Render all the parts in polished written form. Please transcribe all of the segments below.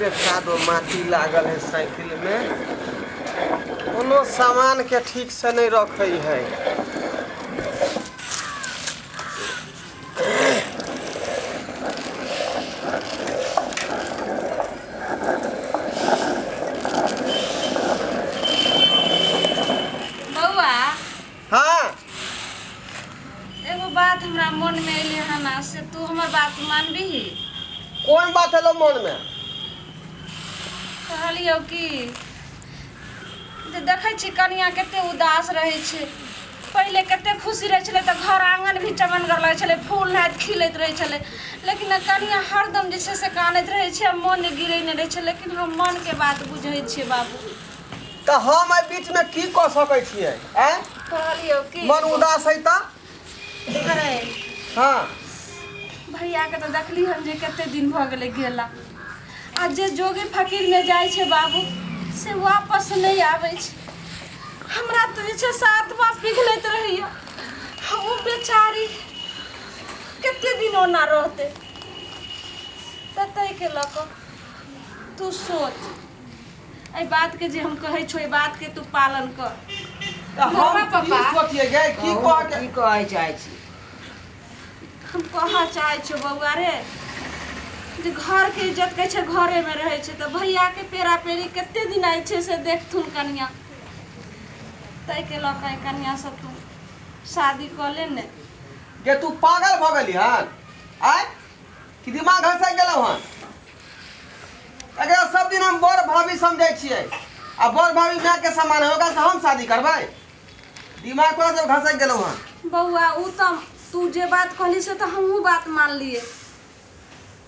कते कादो माटी लागल है साइकिल में। कोनो सामान के ठीक से नहीं रखे है। बौआ। हाँ। एगो बात हमरा मन में एलै हन आ से तू हमर बात मानबिही? कोन बात एलो मन में? कहलियौ कि जे देखै छी कनिया कते उदास रहै छै। पहिले कते खुशी रहै छलै तऽ घर आङ्गन भी चमनगर लगै छलै, फूल नाहित खिलैत रहै छलै, लेकिन कनिया हरदम जे छै से कानैत रहै छै आ मन गिरेने रहै छै। लेकिन हम मनके बात बुझै छियै बाबू। तऽ हम एहि बीच में की कऽ सकै छियै? आँय, कहलियौ कि मन उदास है तऽ। अरे हाँ, भैयाके तऽ देखली हम जे कते दिन भऽ गेलै गेला, आ जे जोगी फकीरमे जाइ छै बाबू से वापस नहि आबै छै। हमरा तऽ जे छै से आत्मा पिघलैत रहैया, ओ बेचारी कते दिन ओना रहतै। तऽ ताहिके लऽ कऽ तू सोच एहि बातके, जे हम कहै छौ एहि बातके तू पालन कर। तऽ हम मम्मा, की पापा। सोचियै गे, की कहू कह ने, के की कहै चाहै छी? हम कहऽ चाहै छियौ बौआ रे, जे घरके इज्जत कहै छै घरेमे रहै छै। तऽ भैयाके पेरा पेरी कते दिन आइ छै से देखथुन कनिया, ताहिके लऽ कऽ कनियासँ तू शादी कऽ ले ने। गे, तू पागल भऽ गेली हन? आँय, कि दिमाग घसकि गेलौ हन? एकरा सब दिन हम बड़ भाभी समझै छियै, आ बड़ भाभी माय के समान है, ओकरा से हम शादी करबै? दिमाग तोरा सब घसकि गेलौ हन। बौआ, ओ तऽ तू जे बात कहली से तऽ हमहूँ बात मानलियै,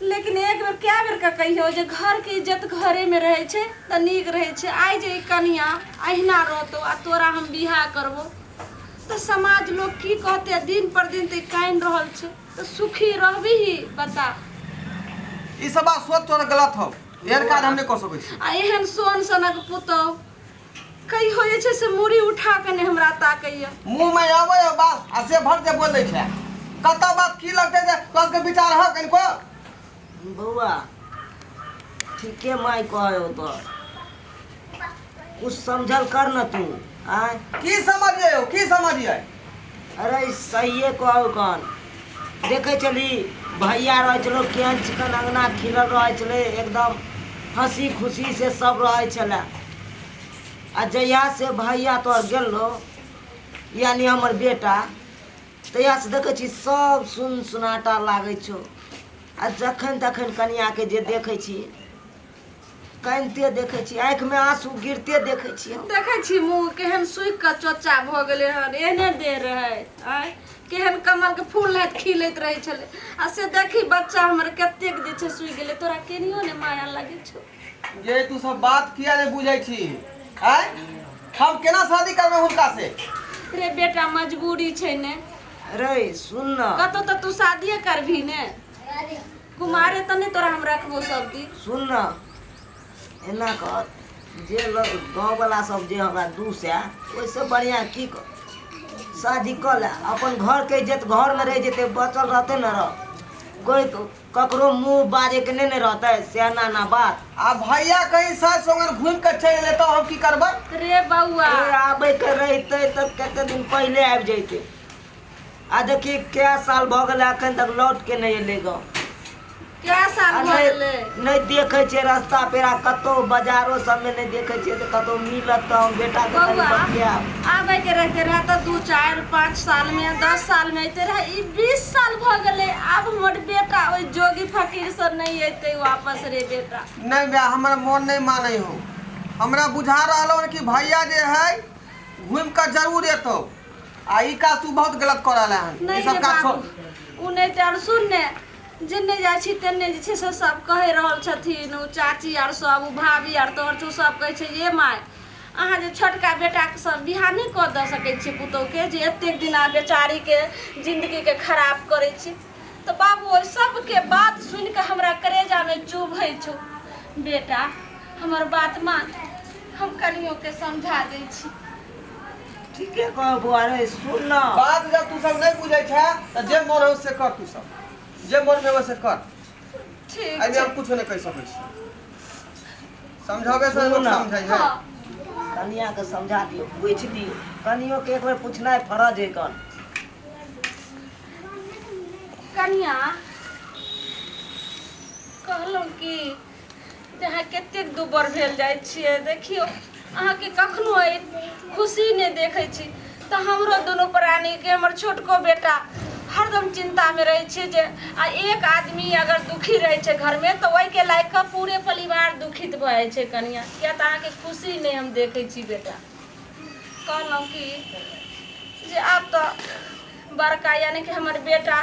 लेकिन एक बेर कए बेर के कहियौ जे घरके इज्जत घरेमे रहै छै तऽ नीक रहै छै। आइ जे ई कनिया अहिना रहतौ आ तोरा हम बियाह करबो तऽ समाज लोग की कहतै? दिन पर दिन तऽ ई कानि रहल छै, तऽ सुखी रहबिही बता? ई सब बात सोच तोरा गलत हौ, एहन काज हम नहि कऽ सकै छी। आ एहन सोन सनक पुतहु कहियो जे छै से मूड़ी उठा कऽ नहि हमरा ताकैया। मुँह में आबै है बात आ से भर जे बोल दै छै, कतऽ बात की लगतै जे तोरा सबके विचार हौ कनिको? बौआ, ठीके माय कहै हो तो कुछ समझल कर न तू। आय, की समझियै हौ, की समझियै? अरे सहिए कहू कन, देखै छली भैया रहै छलो केहन चिकन, अंगना खिलल रहै छलै, एकदम हंसी खुशी से सब रहै छलै। आ जहिया से भैया तोहर गेलो, यानी हमर बेटा, तहिया से देखै छी सब सुन सुनाटा लागै छौ। आ जखन तखन कनियाके जे देखै छी कानिते देखै छी, आँखिमे आंसू गिरते देखै छी हम। देखै छी मुँह केहन सूखि कऽ चोचा भऽ गेलै हन, एहने देह रहै। आँय, केहन कमलके फूल नाहित खिलैत रहै छलै, आ से देखी बच्चा हमर कतेक जे छै सूखि गेलै। तोरा केनियो ने माया लगै छौ? ये तू सब बात किया नहीं बुझै छी? आँय, हम केना शादी करबै हुनका से? रे बेटा, मजबूरी छै ने। रे सुन न, कतौ तऽ तू शादिये करबही ने, कुमारे तऽ नहि तोरा हम रखबो सब दिन। सुन न, एना कर जे गाँववला सब जे हमरा दूसए ओहिसँ बढ़िआँ की कर, शादी कऽ ले। अपन घरके इज्जत घरमे रहि जेतै, बचल रहतै ने। रह कोइ ककरो मुँह बाजैके नहि ने रहतै से एना एना बात। आ भैया कहीं सास संगे घूमि कऽ चलि एलै तऽ हम की करबै? रे बौआ, आबैके रहितै तऽ कते दिन पहिले आबि जैतै। आ देखी कए साल भऽ गेलै, एखन तक लौट के नहि एलै गाँव। कए साल आ भऽ नहि गेलै? नहि देखै छियै रस्ता पेरा कतहु, बाजारो सबमे नहि देखै छियै जे कतहु मिलत तऽ हम बेटाके कनि बौआ, बतियाएब। आबैके रहते रहे तऽ 2, 4, 5 सालमे, 10 सालमे अयते रहे, ई 20 साल भऽ गेलै। आब हमर बेटा ओहि जोगी फकीरसँ नहि अयतै वापस रे बेटा। नहीं भैया, हमरा मन नहीं मानै हो। हमरा बुझा रहल हन कि भैया जे है घूमि कऽ जरूर एतौ, आ ई काज तू बहुत गलत कऽ रहल हन। ई नहि सब रे काज बाबू, छोड़। ओ नहि तऽ आर सुन ने, जेने जाइ छी तेने जे छै से सब कहि रहल छथिन, ओ चाची आर सब, ओ भाभी आर तोहर छौ, सब कहै छै ये माय, अहाँ जे छोटका बेटाके सब बियाह नहि कऽ दऽ सकै छियै पुतहुके, जे एतेक दिन आ बेचारीके जिन्दगीके खराब करै छी? तऽ बाबू, ओहि सबके बात सुनि कऽ हमरा करेजामे चुभै छौ। बेटा, हमर बात मान, हम कनियोके समझा दै छी। ठीके कहू बौआ। रे सुन न, बात जब तू सब नहीं बुझै छै तऽ जे मन हो से कर, तू सब जे मन में हो से कर। ठीक एहिमे छै। हम कुछो नहीं कहि सकै छी। समझाबे से सुनू लोग ना। समझै है। हाँ। कनिया के समझा दियौ, पूछि दियौ, कनियो के एक बेर पूछनाइ फरज है कन। कनिया कहलहुँ कि जे अहाँ कतेक दुबर भेल जाइ छियै, देखियौ अहाँके कखनो एहि खुशी नहि देखै छी, तऽ हमरो दुनू प्राणीके हमर छोटको बेटा हरदम चिन्तामे रहै छियै जे आ एक आदमी अगर दुखी रहै छै घरमे तऽ ओहिके लागि कऽ पूरे परिवार दुखित भऽ जाइ छै कनिया, किया तऽ अहाँके खुशी नहि हम देखै छी बेटा। कहलहुँ कि जे आब तऽ बड़का यानी कि हमर बेटा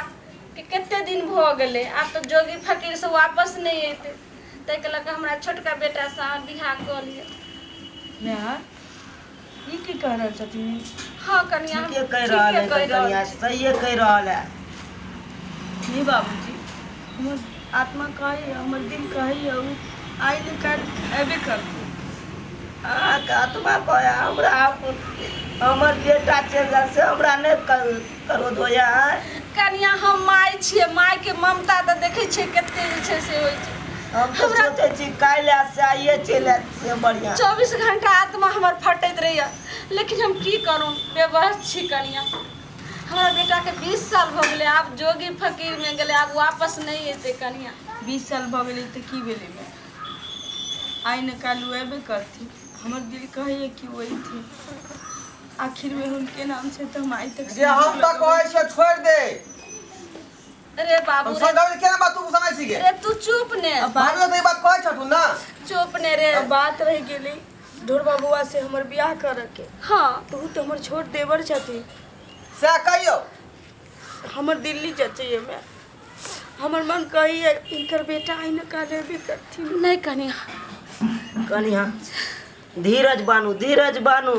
के कते दिन भऽ गेलै, आब तऽ जोगी फकीरसँ वापस नहि अयतै, ताहिके लऽ कऽ हमरा छोटका बेटासँ अहाँ बियाह कऽ लिअ। माय, ई की कह रहल छथिन? हँ कनिया, ठीके कहि रहल ठीके है कहि रहल कनिया, छी। सहिए कहि रहल है। नहीं बाबूजी, हमर आत्मा कहैए, हमर दिल कहैए ओ आइ ने काल्हि अयबे करतै। अहाँके आत्मा कहै, हमरा हमर बेटा चलि जाय से हमरा नहि क्रोध होइए। कनिया हम माय छियै, मायके ममता तऽ देखै छियै कते जे छै से होइ छै। हम तऽ सोचै छी काल्हि आयत से आइए चलि आयत से बढ़िआँ। 24 घंटा आत्मा हमर फटैत रहैए, लेकिन हम की करू, बेबस छी कनिया। हमरा बेटाके 20 साल भऽ गेलै, आब जोगी फकीरमे गेलै, आब वापस नहि एतै कनिया। 20 साल भऽ गेलै तऽ की भेलै माय, आइ ने काल्हि ओ अयबे करथिन। हमर दिल कहैए कि ओ अयथिन, आखिरमे हुनके नाम छै तऽ हम आइ तक जे हम तऽ कहै छियै छोड़ि दे। रे बाबू हम रे, समझाबै केना बात तू समझै छी गे? रे तू चुप ने, भाभी तऽ ई बात कहै छथुन ना। चुप ने रे। अब बात रहि गेलै ढोरबा बौआ से हमर बियाह करऽके, हाँ तऽ ओ तऽ हमर छोट देवर छथिन। सएह कहियौ। हमर दिल्ली जचैए माय, हमर मन कहैए हिनकर बेटा आइ ने काल्हि अयबे करथिन। नहि कनिया। कनिया धीरज बानू, धीरज बानू,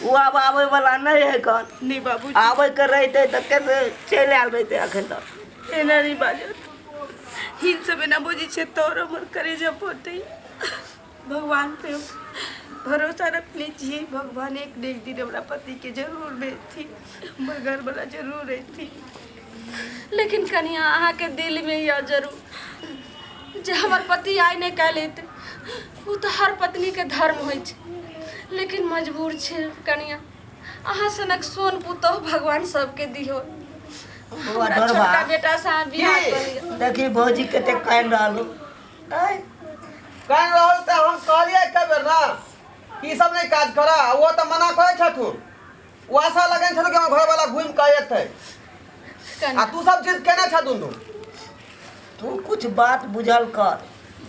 ओ आब आबै वाला नहि है कन। नहीं बाबूजी, आबै के रहितै तऽ कैसे चलि आयल रहितै अखन तक। एना नहीं बाजत, हिन सब एना बजै छै तोर हमर करेजा फटै। भगवान पे हम भरोसा रखने छियै, भगवान एक ने एक दिन हमरा पति के जरूर भेजथिन, हमर घरवाला जरूर अयथिन। लेकिन कनिया अहाँके दिलमे यऽ जरूर जे हमर पति आइ नहि काल्हि अयतै, ओ तऽ हर पत्नीके धर्म होइ छै, लेकिन मजबूर छै कनिया। अहाँ सनक सोन पुतोहु भगवान सबके दिहो। बौआ हमरा डरबा। छोटका बेटासँ अहाँ बियाह कऽ लिअ। देखी भौजी कते कानि रहल आँय। कानि रहल तऽ हम कहलियै एक बेर ना कि ई सब नहि काज करऽ, ओ तऽ मना करै छथुन, ओ आशा लगेने छथुन कि हमर घरवाला घुमि कऽ एतै, आ तू सब जिद केने छह दुनू। तू कुछ बात बुझल कर।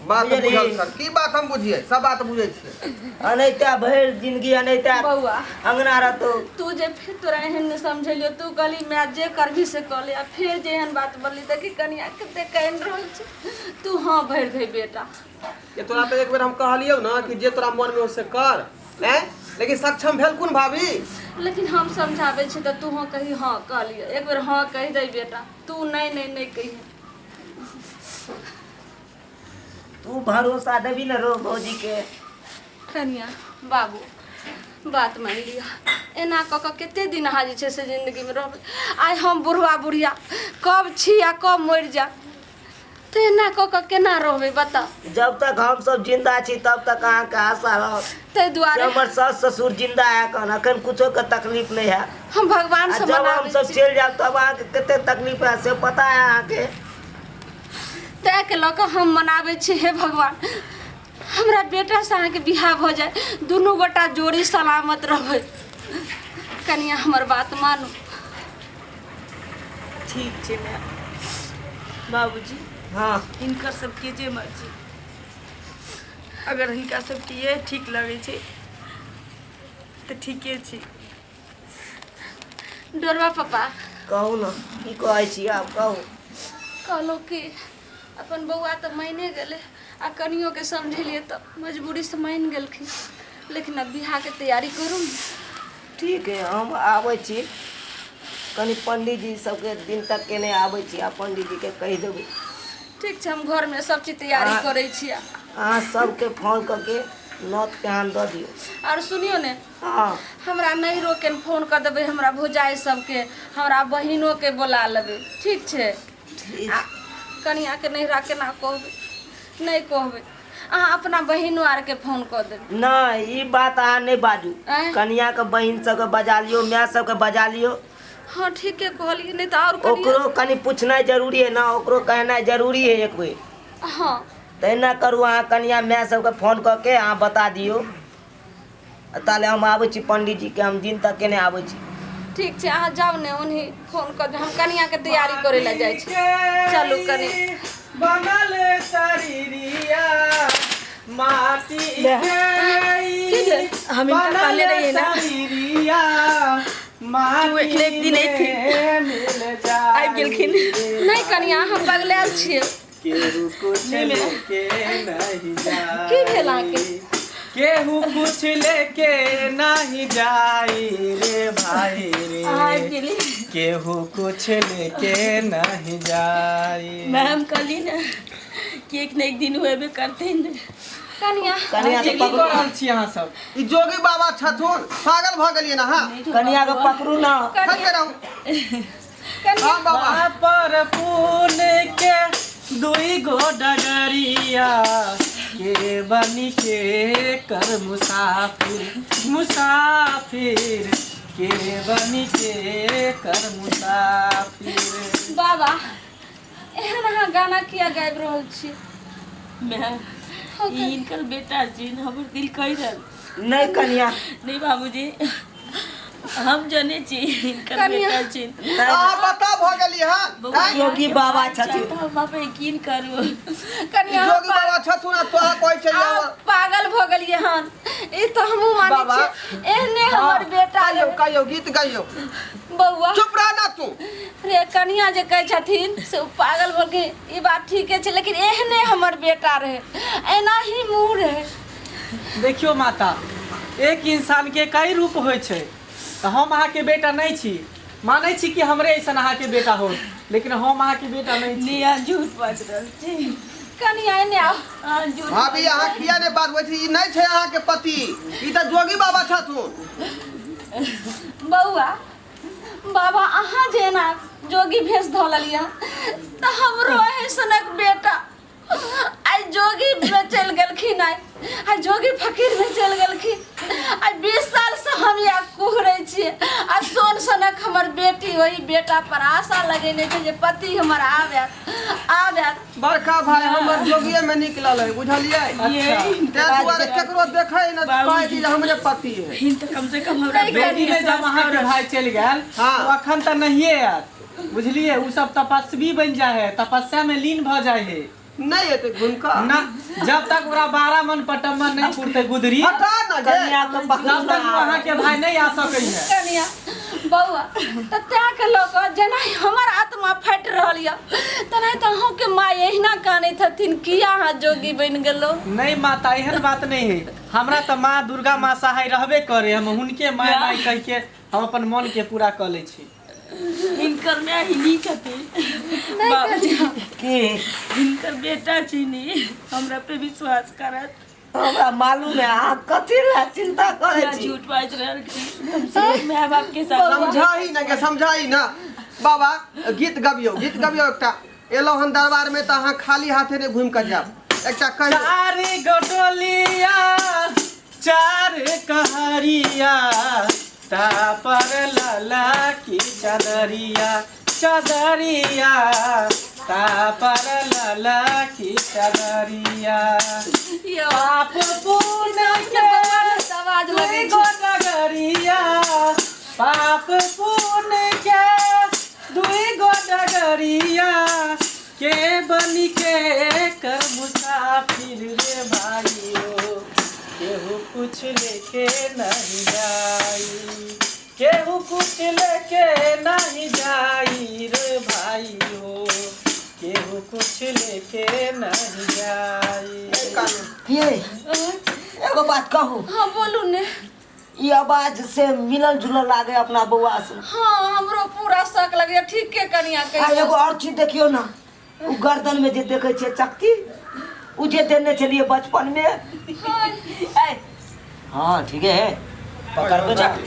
बात बुझलिही? बुझल कर, की बात हम बुझियै, सब बात बुझै छियै। अनैता भरि जिंदगी अनैता बौआ अंगना रहतौ। तू जे फेर तोरा एहन नहि समझेलियौ, तू कहली माय जे करबही से कऽ ले, आ फेर जे एहन बात बोलली, देखी कनिया कते कानि रहल छै। तू हाँ भरि दे बेटा। ये तोरा तऽ एक बेर हम कहलियौ ना कि जे तोरा मनमे हो से कर, हैं, लेकिन सक्षम भेल कोन भाभी? लेकिन हम समझाबै छी तऽ तू हाँ कही, हाँ कहलियै एक बेर हाँ कहि दे बेटा, तू नहि नहि नहि कहिहे। तू भरोसा देबी ने रो भौजी के। कनिया बाबू बात मानि लिअ, एना कऽ कऽ कते दिन अहाँ जे छै से जिन्दगीमे रहबै? आइ हम बुढ़वा बुढ़िया कब छी आ कब मरि जायब, तऽ एना कऽ कऽ केना रहबै बताउ? जब तक हम सब जिंदा छी तब तक अहाँके आशा रहत। ताहि दुआरे हमर सास ससुर जिंदा है कन, अखन कुछो के तकलीफ नहीं है। हम भगवान आ से जब हम मनाबै सब छी। चलि जायब तब अहाँके कते तकलीफ है से पता है अहाँके। ताहिके लऽ कऽ हम मनाबै छी, हे भगवान हमरा बेटासँ अहाँके बियाह भऽ जाय, दुनू गोटा जोड़ी सलामत रहबै। कनिया हमर बात मानू। ठीक छै माय। बाबूजी हाँ, हिनकर सबके जे मर्जी, अगर हिनका सबके इएह ठीक लगै छै तऽ ठीके छै। डोरबा पापा कहू ने की कहै छी आब, कहू। कहलहुँ कि अपन बौआ तऽ मानिए गेलै, आ कनियोके समझेलियै तऽ मजबूरीसँ मानि गेलखिन, लेकिन आब बियाहके तैयारी करू ने। ठीक है, हम आबै छी, कनि पंडीजी सबके दिन तक केने आबै छी आ पंडीजीके कहि देबै। ठीक छै, हम घरमे सब चीज तैयारी करै छी। अहाँ सबके फोन कऽ के नोत पेहान दऽ दियौ। आओर सुनियौ ने, हाँ, हमरा नैहरोके फोन कऽ देबै, हमरा भौजाइ सबके, हमरा बहिनोके बोला लेबै, ठीक छै? ठीक। आ कनियाके नैहरा केना कहबै, नहि कहबै। अहाँ अपना बहिनो आरके फोन कऽ देबै। नहि, ई बात अहाँ नहि बाजू। आँय? कनियाके बहिन सबके बजा लियौ, माय सबके बजा लियौ। हाँ, ठीके कहलियै, नहि तऽ आओर कनिया ओकरो कनि पूछनाइ जरूरी है ना, ओकरो कहनाइ जरूरी है एक बेर। हाँ। तहिना करू, अहाँ कनिया माय सबके फोन कऽ के अहाँ बता दियौ। ताले हम आबै छी पंडीजी के, हम दिन तक केने आबै छी। ठीक छै, अहाँ जाउ ने, ओन्ही फोन कऽ दियौ। हम कनियाके तैयारी करै लए जाइ छी। चलू कनि। बनल शरीरिया माटी के। की भेल? हम इनका कहले रहिए ना शरीरिया कि ओ एक दिन अयथिन। माटी मिल जाई। आबि गेलखिन। नहि कनिया, हम पगलायल छियै। केहू कुछ लेके नहीं जाई। की भेल अहाँके? केहू कुछ लेके नहीं जाई रे भाई रे। आबि गेली। केहू कुछ लेके नहीं जाई। मैम, कहली ने कि एक न एक दिन हुएबे करथिन। कनिया। कनिया के की कऽ पकड़ू। रहल छी अहाँ सब? ई जोगी बाबा छथुन, पागल भऽ गेलियै ने अहाँ? कनिया के पकड़ू ना। हट के रहू। कनिया। हाँ बाबा। पर पुण्य के दुई गो डगरिया के बनी के कर मुसाफिर, मुसाफिर के बनी के कर मुसाफिर। बाबा, एहन अहाँ गाना किया गाबि रहल छी? मैं ई हिनकर बेटा छी, हमर दिल कहि रहल। नहीं कनिया। नहीं बाबूजी, हम जने छी हिनकर कनिया। बेटा छी। अहाँ बता भऽ गेलियै हन? आँय? योगी बाबा छथिन। हम पे यकीन करू। कनिया। जोगी बाबा छथुन आ तोरा कहै छै अहाँ पागल भऽ गेलियै हन, ई तऽ हमहूँ मानै बाबा। छियै। एहने हमर बेटा गाइयौ। रहै। गाइयौ, गीत गाइयौ। बौआ। चुप रह ना तू। रे कनिया, जे कहै छथिन से ओ पागल भऽ गेल, ई बात ठीके छै, लेकिन एहने हमर बेटा रहै, एना ही मुँह रहै। देखियौ माता, एक इंसान के कई रूप होइ छै, तऽ हम अहाँके बेटा नहि छी। मानै छी कि हमरे ऐसन अहाँके बेटा हो, लेकिन हम अहाँके बेटा नहि छी। नहीं, अहाँ झूठ बाजि रहल छी। कनिया, एने आउ। अहाँ झूठ। भाभी, अहाँ किया नहि बात होइ छै? ई नहि छै अहाँके पति, ई तऽ जोगी बाबा छथुन। बौआ, बाबा, अहाँ जे एना जोगी भेष धऽ लेलियै तऽ हमरो एहन बेटा आइ जोगी में चलि गेलखिन, आइ आइ जोगी फकीर में चलि गेलखिन। आइ 20 सालसँ हम या कुहरै छियै आ सोन सनक हमर बेटी ओहि बेटा पर आशा लगेने छै जे पति हमर आबैत आबैत। बड़का भाई हमर जोगिए में निकलल है, बुझलियै? अच्छा। ताहि दुआरे केकरो देखै ने कहै छी जे हमरे पति है। हिन तऽ कम से कम हमरा नहीं। बेटी में जब अहाँके भाई चलि गेल, ओ अखन तऽ नहिये आयत, बुझलियै? ओ सब तपस्वी बनि जाइ है, तपस्या में लीन भऽ जाइ है। नहि एतै घुमि कऽ? ना, जब तक ओकरा 12 मन पटम्मा नहीं पुरतै गुदरी, हटा ना जे। कनिया के पकड़ू तब तक ओ ना। अहाँके भाई नहीं आ सकै है। कनिया, बौआ, तऽ तैके लऽ कऽ जेना हमर आत्मा फाटि रहल यऽ, तेनाहि तऽ अहूँके माय एहिना कानैत हथिन, किया अहाँ जोगी बनि गेलहुँ? नहीं माता, एहन बात नहीं है। हमरा तऽ माँ दुर्गा माँ सहाय रहबे करे। हम हुनके माय माय कह के हम अपन मन के पूरा कऽ लै छी। हिनकर माय ही छथिन नहि। बाबूजी। कनिया। की? हिनकर बेटा छी नी, हमरा पे विश्वास करत। हमरा मालूम है, अहाँ कथी लए चिंता करै किया छी? झूठ बाजि रहल छी? कम से कम माय बाप के साथ। समझाही ना के, समझाही ना। बाबा, गीत गबियौ, गीत गबियौ एकटा। एलहुँ हन दरबार में तऽ अहाँ खाली हाथे नहि घुमि कऽ जायब। एकटा कहियौ। चार गोटोलिया चार कहरिया, तापर लाला की चदरिया, चदरिया तापर लाला की चदरिया। यौ। पाप पुण्य के आवाज लगै दुई छै। गो डगरिया, पाप पुण्य के दुई गो डगरिया के बनी के कर मुसाफिर रे भाइयो, केहू कुछ लेके नहीं जाई, केहू कुछ लेके नहीं जाई रे भाइयो, केहू कुछ लेके नहीं जाई। ये एगो बात कहू? हाँ, बोलू ने। ई आवाज से मिलल जुलल लागे अपना बौआ से। हाँ, हमरो पूरा शक लगैया। ठीक के कनिया आ कहियौ। एगो और चीज देखियौ ना, उ गर्दन में जे देखै छियै चकती, उ जे देने छलियै बचपन में। हाँ। हाँ, ठीक है, पकड़बै ना।